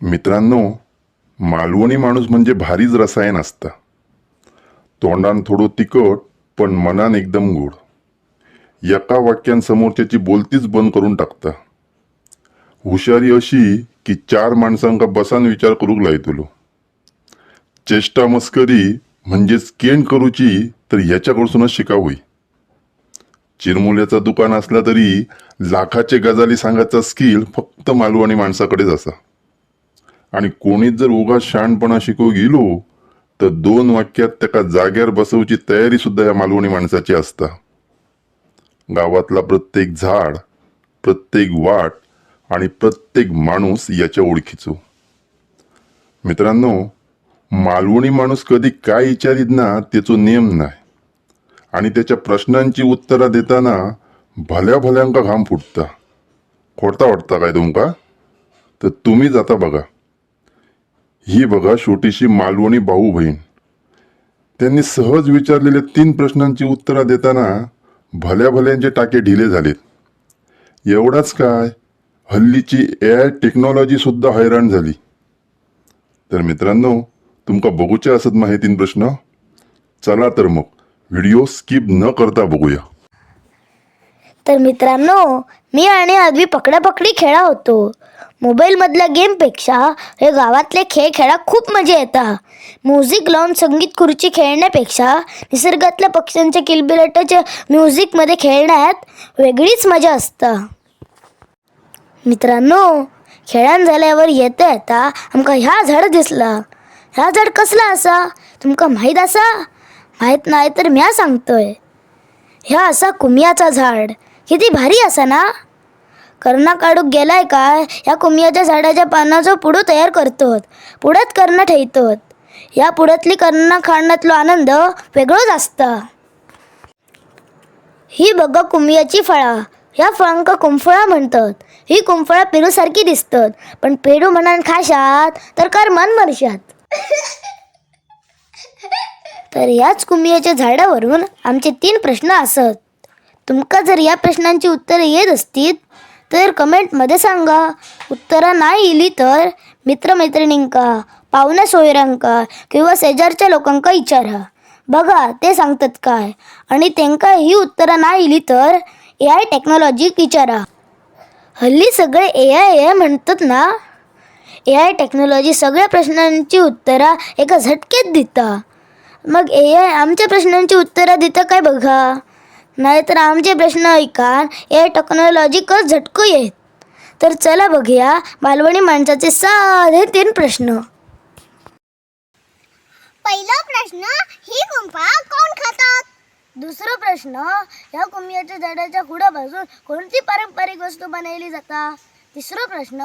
मित्रांनो, मालवणी माणूस म्हणजे भारीच रसायन असता. तोंडान थोडं तिखट पण मनान एकदम गोड. एका वाक्यान समोरच्याची बोलतीच बंद करून टाकता. हुशारी अशी की चार माणसांका बसान विचार करूक लायतलो. चेष्टा मस्करी म्हणजेच केण करूची तर ह्याच्याकडसूनच शिका होई. चिरमुल्याचा दुकान असला तरी लाखाचे गजाली सांगायचा स्किल फक्त मालवणी माणसाकडेच असा. आणि कोणीच जर उगा शहाणपणा शिकवू गेलो तर दोन वाक्यात त्याका जाग्यार बसवची तयारी सुद्धा या मालवणी माणसाची असता. गावातला प्रत्येक झाड, प्रत्येक वाट आणि प्रत्येक माणूस याच्या ओळखीचो. मित्रांनो, मालवणी माणूस कधी काय विचारीत ना त्याचो नियम नाही आणि त्याच्या प्रश्नांची उत्तरं देताना भल्या भल्यांका घाम फुटता. खोडता वाटता काय तुमका? तर तुम्हीच आता बघा. ही बघा छोटीशी मालवणी भाऊ बहीण. त्यांनी सहज विचारलेल्या तीन प्रश्नांची उत्तरं देताना भल्या भल्यांचे टाके ढिले झालेत. एवढाच काय, हल्लीची AI technology सुद्धा हैराण झाली. तर मित्रांनो, तुमका बघूचे असत मग हे तीन प्रश्न? चला तर मग व्हिडिओ स्किप न करता बघूया. तर मित्रांनो, मी आणि आदवी पकडापकडी खेळा होतो. मोबाईलमधल्या गेमपेक्षा हे गावातले खेळ खेळा खूप मजा येता. म्युझिक लावून संगीत खुर्ची खेळण्यापेक्षा निसर्गातल्या पक्ष्यांच्या किलबिलाटाच्या म्युझिकमध्ये खेळण्यात वेगळीच मजा असता. मित्रांनो, खेळान झाल्यावर येता येता आमका ह्या झाड दिसला. ह्या झाड कसला असा तुमका माहीत असा? माहीत नाही तर म्या सांगतोय. ह्या असा कुमयाचा झाड. किती भारी असा ना. करणा काढूक गेलाय काय ह्या कुमयाच्या झाडाच्या पानाचो पुडो तयार करतत. पुड्यात करणा ठेयतत. ह्या पुड्यातली करणा खाण्यातलो आनंद वेगळोच असता. ही बघा कुमयाची फळा. ह्या फळांका कुंफळा म्हणतत. ही कुंफळा पेरूसारखी दिसतत, पण पेरू म्हणान खाशात तर करमान मरशात. तर ह्याच कुमयाच्या झाडावरून आमचे तीन प्रश्न असत. तुमका जर या प्रश्नांची उत्तरे येत असतील तर कमेंटमध्ये सांगा. उत्तरं नाही इली तर मित्रमैत्रिणींका, पाहुण्या सोयऱ्यांका किंवा शेजारच्या लोकांका विचारा. बघा ते सांगतात काय. आणि त्यांका ही उत्तरं नाही इली तर AI technology विचारा. हल्ली सगळे AI AI म्हणतात ना. AI technology सगळ्या प्रश्नांची उत्तरा एका झटक्यात दिता. मग AI आमच्या प्रश्नांची उत्तरं दिता काय बघा. नाहीतर आमचे प्रश्न ऐकान AI टेक्नॉलॉजीकच झटको येत. तर चला बघूया मालवणी माणसाचे साधे तीन प्रश्न. पहिला प्रश्न, ही कुंपा कोण खातात? दुसरा प्रश्न, ह्या कुमयाच्या झाडाच्या खुडापासून कोणती पारंपरिक वस्तू बनवली जाता? तिसरा प्रश्न,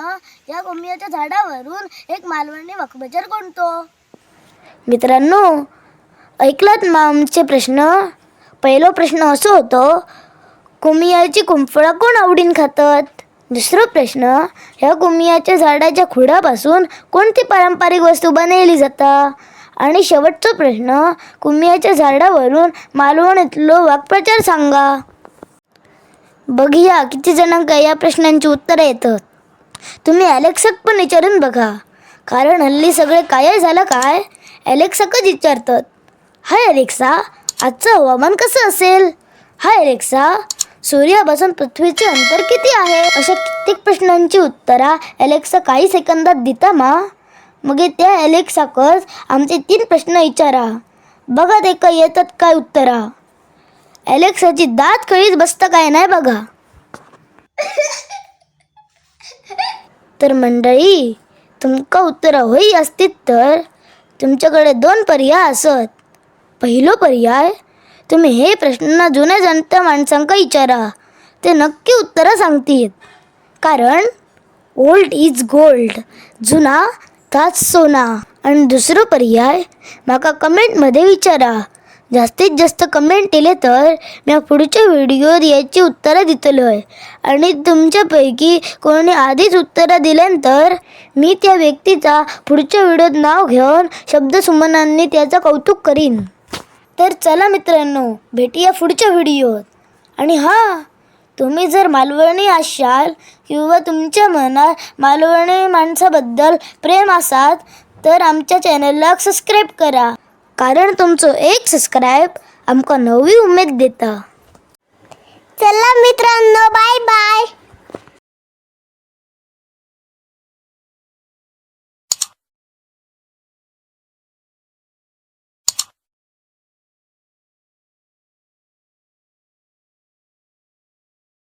या कुमयाच्या झाडावरून एक मालवणी वाक्प्रचार कोणतो? मित्रांनो, ऐकलात ना आमचे प्रश्न? पहिलो प्रश्न असो होतो, कुमियाची कुंफळा कोण आवडीन खातात? दुसरो प्रश्न, ह्या कुमियाच्या झाडाच्या खुडापासून कोणती पारंपरिक वस्तू बनवली जाता? आणि शेवटचो प्रश्न, कुमियाच्या झाडावरून मालवणीतलो वाक्प्रचार सांगा. बघूया किती जणांका या प्रश्नांची उत्तरं येतात. तुम्ही ॲलेक्साक पण विचारून बघा, कारण हल्ली सगळे काय झालं काय ॲलेक्साकच विचारतात. हाय अलेक्सा, आजचं हवामान कसं असेल? हाय अलेक्सा, सूर्यापासून पृथ्वीचे अंतर किती आहे? अशा कित्येक प्रश्नांची उत्तरा अलेक्सा काही सेकंदात दिता मा. मग त्या अलेक्साकच आमचे तीन प्रश्न विचारा. बघा ते काय येतात काय उत्तरा. अलेक्साची दात खळीच बसता काय नाही बघा. तर मंडळी, तुमका उत्तरं होई असतीत तर तुमच्याकडे दोन पर्याय असत. पहिलो पर्याय, तुम्ही हे प्रश्न जुन्या जाणत्या माणसांका विचारा, ते नक्की उत्तरं सांगतील. कारण ओल्ड is gold, जुना ताच सोना. आणि दुसरं पर्याय, माका कमेंटमध्ये विचारा. जास्तीत जास्त कमेंट केले तर मी पुढच्या व्हिडिओत याची उत्तरं दितलोय. आणि तुमच्यापैकी कोणी आधीच उत्तरं दिल्यानंतर मी त्या व्यक्तीचा पुढच्या व्हिडिओत नाव घेऊन शब्दसुमनांनी त्याचं कौतुक करीन. तर चला मित्रांनो, भेटूया पुढच्या व्हिडिओत. आणि हां, तुम्ही जर मालवणी असाल किंवा तुमच्या मनात मालवणी माणसाबद्दल प्रेम असात तर आमच्या चॅनलला सबस्क्राईब करा, कारण तुमचो एक सबस्क्राईब आमका नवी उमेद देता. चला मित्रांनो, बाय बाय.